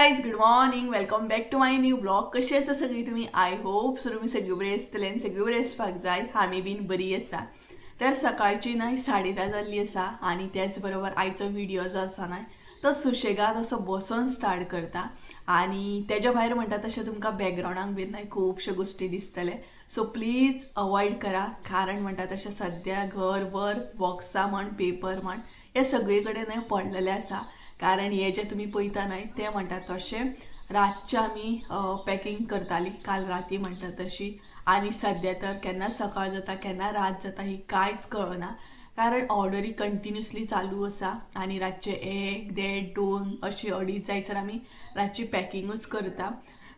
Guys, good morning, welcome back to my new vlog. कशी आसा सगळी तुमी? I hope so तुमी सगळी बरी आसतले आनी सगळी बरी आसपाक जाय. आमी बीन बरी आसा. तर सकाळची न्हय 10:30 जाल्ली आसा आनी त्याच बरोबर आयचो व्हिडिओ जो आसा न्हय तो सुशेगाद असो बसोन स्टार्ट करता. आनी तेज्या भायर म्हणटा तशें तुमकां बॅकग्रावंडाक बीन न्हय खुबश्यो गोश्टी दिसतले, सो प्लीज अवॉयड करा, कारण म्हणटा तशें सद्या घरभर बॉक्सां म्हण, पेपर म्हण, हे सगळे कडेन न्हय पडलेले आसा. कारण हे जे तुमी पळयता न्हय ते म्हणटा तशें रातचें आमी पॅकिंग करताली काल राती म्हणटा तशी. आनी सद्या तर केन्ना सकाळ जाता, केन्ना रात जाता ही कांयच कळना, कारण ऑर्डरी कंटिन्युअसली चालू आसा. आनी रातचे 1, 1.5, 2 अशी 2.5 जायसर आमी रातची पॅकिंगूच करता.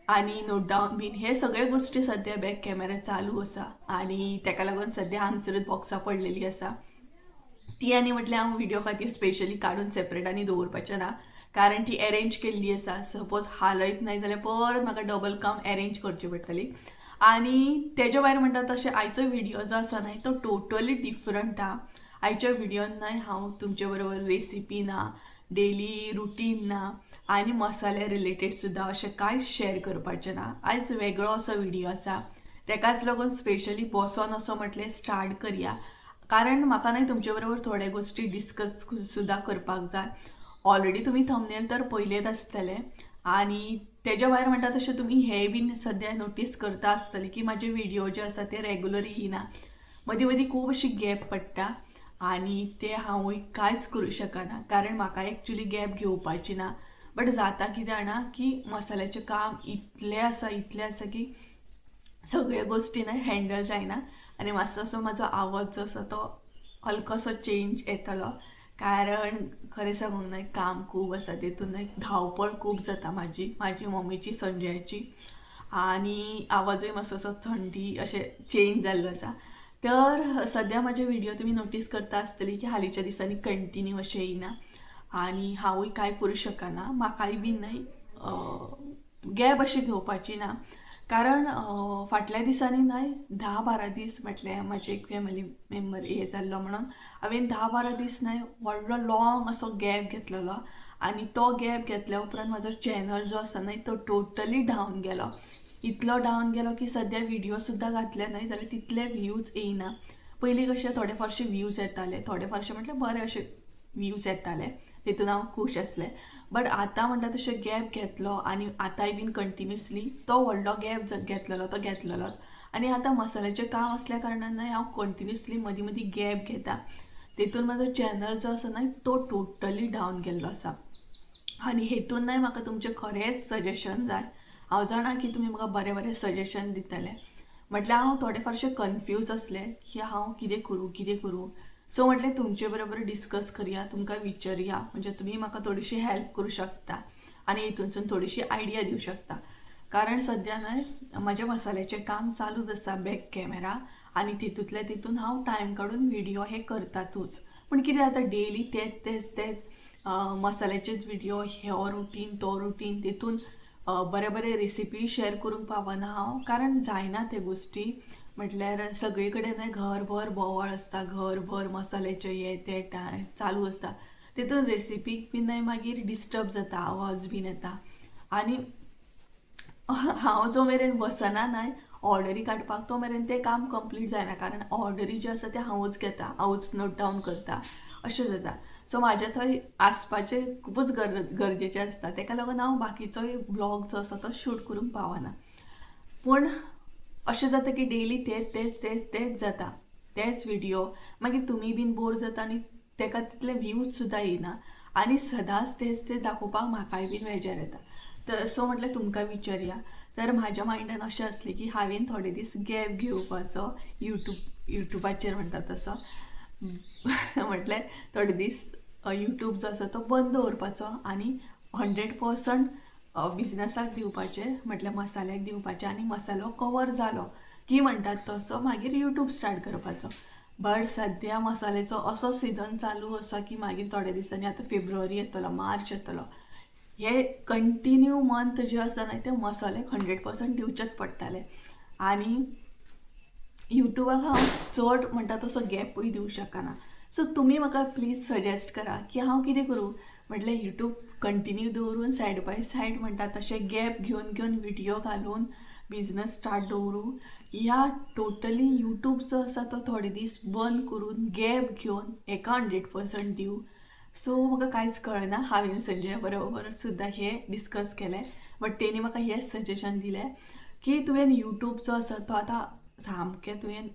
आनी नोट डावन बीन हे सगळे गोश्टी सद्या बॅक कॅमेरा चालू आसा आनी तेका लागून सद्या हांगसरूच बॉक्सां पडलेली आसा ती. आनी म्हटल्यार हांव व्हिडिओ खातीर स्पेशली काडून सेपरेट आनी दवरपाचें ना, कारण ती एरेंज केल्ली आसा. सपोज हालयत न्हय जाल्यार परत म्हाका डबल काम एरेंज करची पडटली. आनी तेज्या भायर म्हणटा तशें आयचो व्हिडिओ जो आसा न्हय तो टोटली डिफरंट आहा. आयच्या व्हिडियोन न्हय हांव तुमचे बरोबर रेसिपी ना, डेली रुटीन ना आनी मसाले रिलेटेड सुद्दां अशें कांयच शेअर करपाचें ना. आयज वेगळो असो व्हिडिओ आसा, तेकाच लागून स्पेशली बसोन असो म्हटलें स्टार्ट करया, कारण म्हाका न्हय तुमचे बरोबर थोड्या गोश्टी डिस्कस सुद्दां करपाक जाय. ऑलरेडी तुमी थंबनेल तर पयलेच आसतले. आनी तेज्या भायर म्हणटा तशें तुमी हे बीन सद्या नोटीस करता आसतले की म्हाजे व्हिडिओ जे आसा ते रेगुलर येयना, मदीं मदीं खूब अशी गॅप पडटा. आनी ते हांवूय कांयच करूं शकना, कारण म्हाका एक्चुली गॅप घेवपाची ना. बट जाता कितें जाणा की मसाल्याचें काम इतलें आसा, इतलें आसा की सगळ्यो गोश्टी न्हय हँडल जायना. आनी मातसो असो म्हाजो आवाज जो आसा तो हलकोसो चेंज येतलो, कारण खरें सांगूंक न्हय काम खूब आसा, तितून न्हय धांवपळ खूब जाता म्हाजी, म्हाजी मम्मीची, संजयाची. आनी आवाजूय मातसो असो थंडी अशें चेंज जाल्लो आसा. तर सद्या म्हाजे व्हिडिओ तुमी नोटीस करता आसतली की हालींच्या दिसांनी कंटिन्यू अशें येयना आनी हांवूय कांय करूं शकना. म्हाकाय बी न्हय गॅप अशी घेवपाची ना, कारण फाटल्या दिसांनी न्हय 10-12 दीस म्हटल्यार म्हाजे एक फॅमिली मेंबर हे जाल्लो म्हणून हांवें 10-12 दीस न्हय व्हडलो लॉंग असो गॅप घेतलेलो. आनी तो गॅप घेतल्या उपरांत म्हाजो चॅनल जो आसा न्हय तो टोटली डावन गेलो. इतलो डावन गेलो की सद्या व्हिडिओ सुद्दां घातले न्हय जाल्यार तितले व्ह्यूज येयना. पयलीं कशे थोडे फारशे व्ह्यूज येताले, थोडे फारशे म्हटल्यार बरे अशे व्ह्यूज येताले, तितून हांव खूश आसलें. बट आतां म्हणटा तशें गॅप घेतलो आनी आतांय बीन कंटिन्युअसली तो व्हडलो गॅप घेतलेलो तो घेतलेलोच. आनी आतां मसाल्याचें काम आसल्या कारणान न्हय हांव कंटिन्युअसली मदीं मदीं गॅप घेता, तितून म्हाजो चॅनल जो आसा न्हय तो टोटली डावन गेल्लो आसा. आनी हेतून न्हय म्हाका तुमचें खरेंच सजेशन जाय. हांव जाणा की तुमी म्हाका बरें बरें सजेशन दितले. म्हटल्यार हांव थोडे फारशें कन्फ्यूज आसलें की हांव कितें करूं, कितें करूं. सो म्हटलें तुमचे बरोबर डिस्कस करया, तुमकां विचारया, म्हणजे तुमी म्हाका थोडीशी हेल्प करूं शकता आनी हितूनसून थोडीशी आयडिया दिवं शकता. कारण सद्या न्हय म्हाजें मसाल्याचें काम चालूच आसा बॅक कॅमेरा, आनी तितूंतल्या तितून हांव टायम काडून व्हिडिओ हे करतातूच. पूण कितें जाता, डेली तेच तेच तेच मसाल्याचेच व्हिडिओ, हो रुटीन तो रुटीन, तितून बरे बरे रेसिपी शेअर करूंक पावना हांव, कारण जायना ते गोश्टी. म्हटल्यार सगळे कडेन न्हय घरभर बोवाळ आसता, घरभर मसाल्याचे हे ते टाय चालू आसता, तितून रेसिपीक बीन न्हय मागीर डिस्टर्ब जाता, आवाज बीन येता. आनी हांव जो मेरेन बसना न्हय ऑर्डरी काडपाक तो मेरेन तें काम कंप्लीट जायना, कारण ऑर्डरी ज्यो आसा त्यो हांवूच घेता, हांवूच नोट डावन करता, अशें जाता. सो म्हाजें थंय आसपाचें खुबूच गरजेचें आसता, तेका लागून हांव बाकीचोय ब्लॉग जो आसा तो शूट करूंक पावना. पूण अशें जाता की डेली तेच तेच तेच तेच जाता, तेच व्हिडिओ, मागीर तुमी बीन बोर जाता आनी तेका तितले व्ह्यूज सुद्दां येयना. आनी सदांच तेच तेच दाखोवपाक म्हाकाय बीन बेजार येता. तर सो म्हटलें तुमकां विचारया. तर म्हाज्या मायंडान अशें आसलें की हांवें थोडे दीस गॅप घेवपाचो युट्यूबाचेर म्हणटा तसो, म्हटल्यार थोडे दीस युट्यूब जो आसा तो बंद दवरपाचो आनी 100% बिजनसाक दिवपाचें, म्हटल्यार मसाल्याक दिवपाचें. आनी मसालो कवर जालो की म्हणटात तसो मागीर युट्यूब स्टार्ट करपाचो. बट सद्या मसाल्याचो असो सिजन चालू आसा की मागीर थोड्या दिसांनी आतां फेब्रुवारी येतलो, मार्च येतलो, हे कंटिन्यू मंथ जे आसा न्हय ते मसाल्याक 100% दिवचेच पडटले. आनी युट्यूबाक हांव चड म्हणटा तसो गॅपूय दिवं शकना. सो तुमी म्हाका प्लीज सजेस्ट करा की हांव कितें करूं. म्हटल्यार यूट्यूब कंटिन्यू दवरून सायड बाय सायड म्हणटा तशें गॅप घेवन घेवन व्हिडियो घालून बिजनस स्टार्ट दवरूं या टोटली यूट्यूब जो आसा तो थोडे दीस बंद करून गॅप घेवन हेका 100% दिवं. सो म्हाका कांयच कळना. हांवें संजय बरोबर सुद्दां हें डिस्कस केलें, बट तेणी म्हाका हें सजेशन दिलें की तुवें यूट्यूब जो आसा तो आतां सामकें तुवें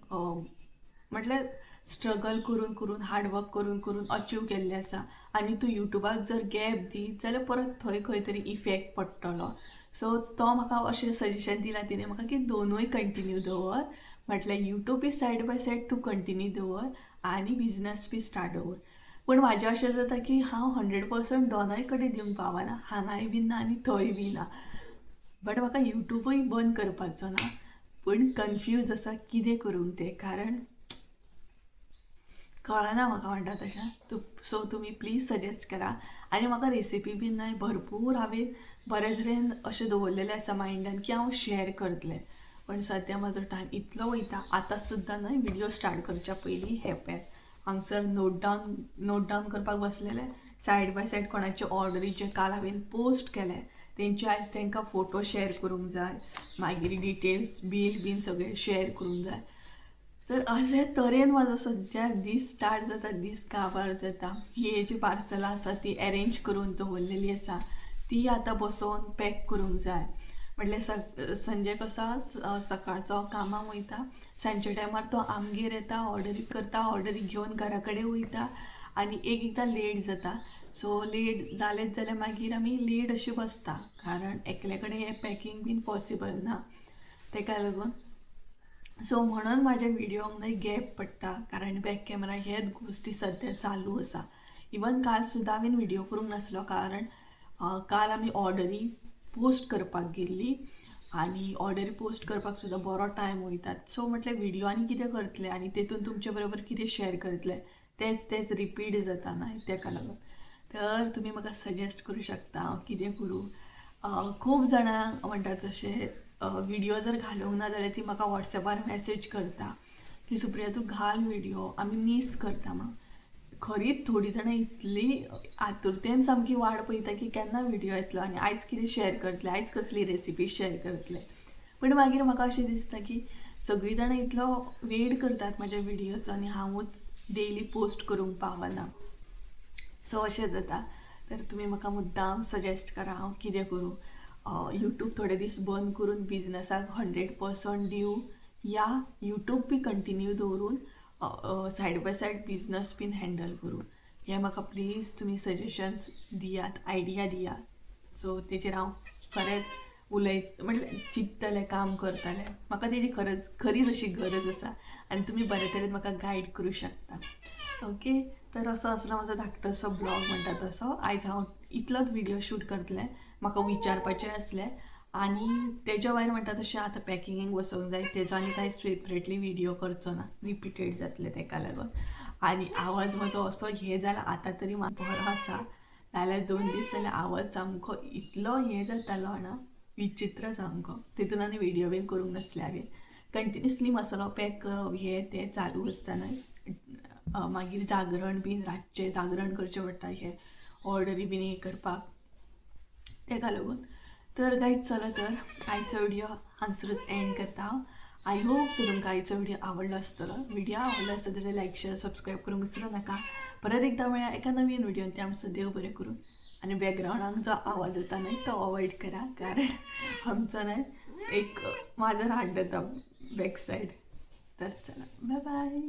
म्हटल्यार स्ट्रगल करून करून हार्डवर्क करून करून अचीव केल्लें आसा आनी तूं यूट्यूबाक जर गॅप दीत जाल्यार परत थंय खंय तरी इफेक्ट पडटलो. सो तो म्हाका अशें सजेशन दिलां तिणें म्हाका की दोनूय कंटिन्यू दवर, म्हटल्यार यूट्यूब बी सायड बाय सायड तूं कंटिन्यू दवर आनी बिजनस बी स्टार्ट दवर. पूण म्हाजें अशें जाता की हांव 100% दोनाय कडेन दिवंक पावना, हांगाय बी ना आनी थंय बी ना. बट म्हाका यूट्यूबूय बंद करपाचो ना, पूण कन्फ्यूज आसा कितें करूंक तें, कारण कळना म्हाका म्हणटा तशें. सो तुमी प्लीज सजेस्ट करा. आनी म्हाका रेसिपी बी न्हय भरपूर हांवें बरे तरेन अशें दवरलेलें आसा मायंडान की हांव शेअर करतलें, पण सद्या म्हाजो टायम इतलो वयता. आतां सुद्दां न्हय व्हिडियो स्टार्ट करच्या पयलीं हें पळय हांगसर नोट डावन करपाक बसलेलें, सायड बाय सायड कोणाचे ऑर्डरी जे काल हांवें पोस्ट केले तेंचे आयज तांकां फोटो शेअर करूंक जाय, मागीर डिटेल्स बील बीन सगळें शेअर करूंक जाय. तर अशे तरेन म्हाजो सद्या दीस स्टार्ट जाता, दीस काबार जाता. ही जी पार्सलां आसा ती अरेंज करून दवरलेली आसा ती आतां बसोवन पॅक करूंक जाय. म्हटल्यार संजय कसो सकाळचो कामाक वयता, सांजच्या टायमार तो आमगेर येता, ऑर्डरी करता, ऑर्डरी घेवन घरा कडेन वयता आनी एक एकदां लेट जाता. सो लेट जालेंच जाल्यार मागीर आमी लेट अशें बसता, कारण एकल्या कडेन हें पॅकींग बीन पॉसिबल ना तेका लागून. सो म्हणून म्हाज्या व्हिडियोंक न्हय गॅप पडटा, कारण बॅक कॅमेरा हेच गोश्टी सद्या चालू आसा. इवन काल सुद्दां हांवें व्हिडियो करूंक नासलो, कारण काल आमी ऑर्डरी पोस्ट करपाक गेल्ली आनी ऑर्डरी पोस्ट करपाक सुद्दां बरो टायम वयता. सो म्हटल्यार व्हिडियो आनी कितें करतलें आनी तेतून तुमचे बरोबर कितें शेअर करतलें, तेच तेच रिपीट जाता न्हय तेका लागून. तर तुमी म्हाका सजेस्ट करूं शकता हांव कितें करूं. खूब जाणां म्हणटा तशें व्हिडियो जर घालूंक ना जाल्यार ती म्हाका वॉट्सॅपार मॅसेज करता की सुप्रिया तूं घाल व्हिडियो, आमी मीस करता. मग खरीच थोडीं जाणां इतली आतुरतेन सामकी वाट पळयता की केन्ना व्हिडियो येतलो आनी आयज कितें शेअर करतले, आयज कसली रेसिपी शेअर करतले. पूण मागीर म्हाका अशें दिसता की सगळीं जाणां इतलो वेट करतात म्हाज्या व्हिडियोचो आनी हांवूच डेली पोस्ट करूंक पावना. सो अशें जाता. तर तुमी म्हाका मुद्दाम सजेस्ट करा हांव कितें करूं, यूट्यूब थोडे दीस बंद करून बिजनसाक 100% दिवं या यूट्यूब बी कंटिन्यू दवरून सायड बाय सायड बिजनस बीन हँडल करूं. हें म्हाका प्लीज तुमी सजेशन्स दियात, आयडिया दियात. सो तेजेर हांव खरेंच उलयत म्हटल्यार चिंततलें, काम करतलें. म्हाका तेजी खरंच खरीच अशी गरज आसा आनी तुमी बरे तरेन म्हाका गायड करूं शकता. ओके, तर असो आसलो म्हाजो धाकटोसो ब्लॉग म्हणटा तसो. आयज हांव इतलोच व्हिडियो शूट करतलें, म्हाका विचारपाचें आसलें आनी तेज्या भायर म्हणटा तशें आतां पॅकिंगेक वचोंक जाय, तेजो आनी कांय सेपरेटली व्हिडियो करचो ना, रिपीटेड जातलें तेका लागून. आनी आवाज म्हजो असो हें जाला आतां तरी बरो आसा, नाल्यार 2 दीस जाल्यार आवाज सामको इतलो हें जातालो ना, विचित्र सामको. तितून आनी व्हिडियो बीन करूंक नासलें हांवें, कंटिन्युअसली मसालो पॅक करप हें तें चालू आसता न्हय. मागीर जागरण बीन रातचें जागरण करचें पडटा, हें ऑर्डरी बीन हें करपाक तेका लागून. तर गायज चला तर आयचो व्हिडियो हांगसरूच एंड करता हांव. I hope so तुमकां आयचो व्हिडियो आवडलो आसतलो. व्हिडियो आवडलो आसत जाल्यार लायक शेअर सबस्क्रायब करूंक विसरूं नाका. परत एकदां मेळया एका नवीन व्हिडियोन, ते आमचो देव बरें करूं. आनी बॅकग्रावंडाक जो आवाज येता न्हय तो अवॉयड करा, कारण आमचो न्हय एक माजर हाडटा बॅक सायड. तर चला बाय बाय.